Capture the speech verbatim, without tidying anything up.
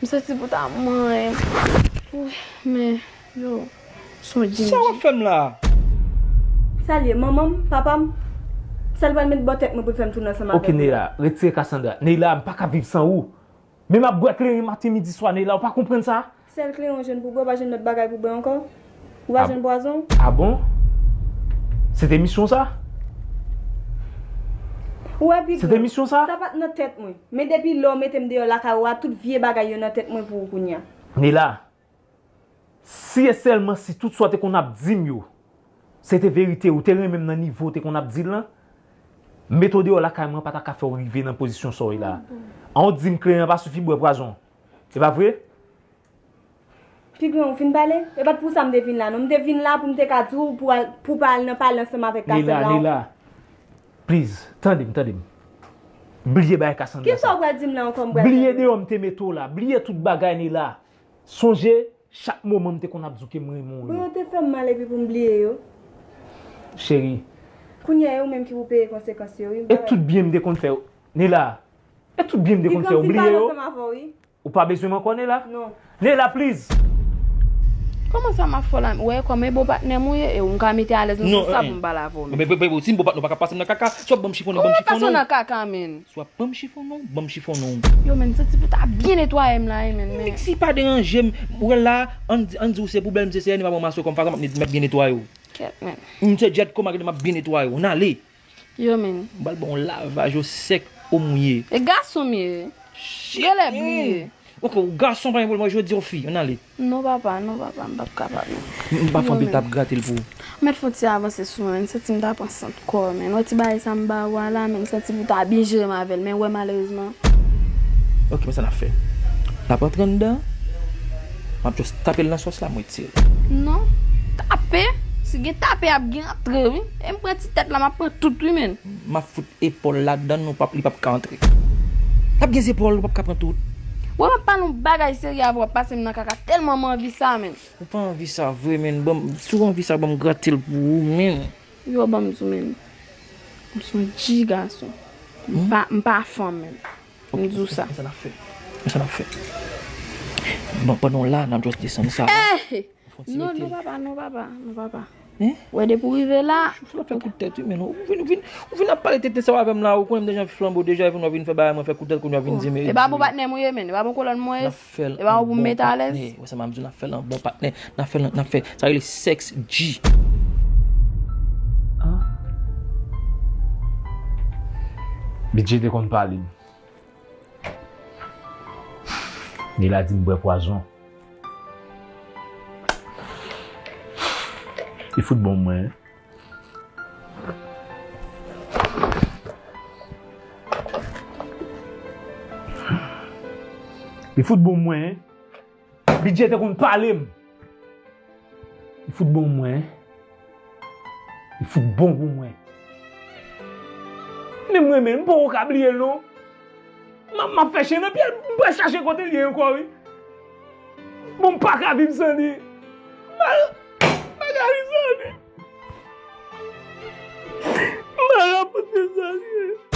M santi pou ta manyen. Wi, men, yo, son Jim. Sa w ap fè m la? Sa l ye, manman m, papa m? Sa l pral met bò tèt mwen pou l fè m tounen ansanm avèk ou? Ok, Neila, retire Cassandra. Neila, m pa ka viv san ou. Men m ap bwè kleren maten, midi, swa, Neila, ou pa konprann sa? Sèl kleren w jwenn pou bwè, ou pa jwenn lòt bagay pou bwè ankò? Ou pa jwenn pwazon? Ah bon? Se te misyon sa? Ou wè, pi gran, se te misyon sa? Sa pa t nan tèt mwen. Men depi lè w mete m deyò lakay ou a, tout vye bagay yo nan tèt mwen pou ou kounye a. Neila, si e sèlman si tout sa w te konn ap di m yo, se te verite, ou te renmen m nan nivo w te konn ap di l lan, mete w deyò lakay mwen pa ta ka fè w rive nan pozisyon sa w ye la. An w di m kleren an pa sifi bwè pwazon. Se pa vre? Pi gran, ou fin pale? E pa t pou sa m te vin la, non. M te vin la pou m te ka di w pou al, pou pa al nan pale ansanm avèk Cassandra. Neila, Neila, please, tande m, tande m. Bliye bagay Cassandra sa. Kisa w pral di m la ankò, m pral tande? Bliye deyò m te mete w la. Bliye tout bagay, Neila. Sonje, chak moman m te konn ap di w ke m renmen w yo. Bon, yo te fè m mal epi pou m bliye yo. Cheri. Kounye a, e ou menm ki pou peye konsekans yo, wi. E tout byen m te konn fè w, Neila. E tout byen m te konn fè w, bliye yo. Pi gran, m fin pale ansanm avè w, wi. Ou pa bezwen m ankò, Neila? Non. Neila, please! Kòman sa m ap fè w la? Wè, kòm e bon patnè m ou ye, e ou m ka mete alèz nan sans sa pou m pale avè w, men. Men, men, men, si m bon patnè, ou pa ka pase m nan kaka. Si w ap ban m chifonnen, ban m chifonnen. Kòman pase w nan kaka, men? Si w ap ban m chifonnen, ban m chifonnen. Yo, men, m santi pou ta byen netwaye m la, wi, men, men. Nèg, si pa deranje m, ou wè la, ann di, ann di w se poubèl, m se seyè, m ap ranmase w kòm fason, m ap net-, m ap byen netwaye w. Kèt, men. M se Jet kòm a gade, m ap byen netwaye w. Ann ale. Yo, men. M pral ba w yon lavaj o sèk, o mouye. E gason m ye. Shit, genlè bliye. Ok, ou gason pa gen pwoblèm, jodi w fi, ann ale. Non, papa, non, papa, m p ap kapab, non. M pa fè anpil t ap grate l pou ou. Mèt fon ti avanse sou mwen, men, m santi m ta pran sant kò, men. Wè ti bagay sa m ba ou a la, men, m santi pou ta byen jere m avè l, men, wè, malerezman. Ok, men sa n ap fè. N ap rantre anndan, m ap just tape l nan sòs la, m retire l. Non, tape? Si gen tape, ap gen antre, wi. E m pran ti tèt la, m ap pran tout, wi, men. M ap fout epòl ladann, ou p ap, li p ap ka antre. L ap gen zepòl, ou p ap ka pran tout. Wè, m ap pale yon bagay serye avè w, w ap pase m nan kaka tèlman m anvi sa, men. Ou pa anvi sa vre, men. Ban m, si w anvi sa, ban m grate l pou ou, men. Yo, ban m di w, men. M se yon G gason. M pa, m pa fanm, men. M di w sa. Men sa n ap fè. Men sa n ap fè. Bon, pandan w la, n ap just desann sa la. Ey! Non, non, papa, non, papa, non, papa. Hein? Wè, depi w rive la. Ou fè kout tèt, wi, men ou vin, ou vin, ou vin ap pale tenten sa w avè m la, ou konnen m deja flanbo, deja, epi w vin fè bagay, mwen fè kout tèt, kounye a w vin di m. E pa bon patnè m ou ye, men, e pa bon kolòn mwen ye. N ap fè l. E pa bon pou m mete alèz. Wè sa m ap di w, n ap fè l an bon patnè, n ap fè l, n ap fè, sa rele sèks G. Bidjè te konn pale m. Nila di m bwè pwazon. Li fout bon mwen. Li fout bon mwen. Bidjè te konn pale m. Li fout bon mwen. Li fout bon pou mwen. Men mwen menm, m poko ka bliye l non. M ap, m ap fè chen nan pye l, m pral chache kote l ye ankò, wi. Bon, m pa ka viv san li. M pa, m pa ka viv san li. M pa ka viv san li.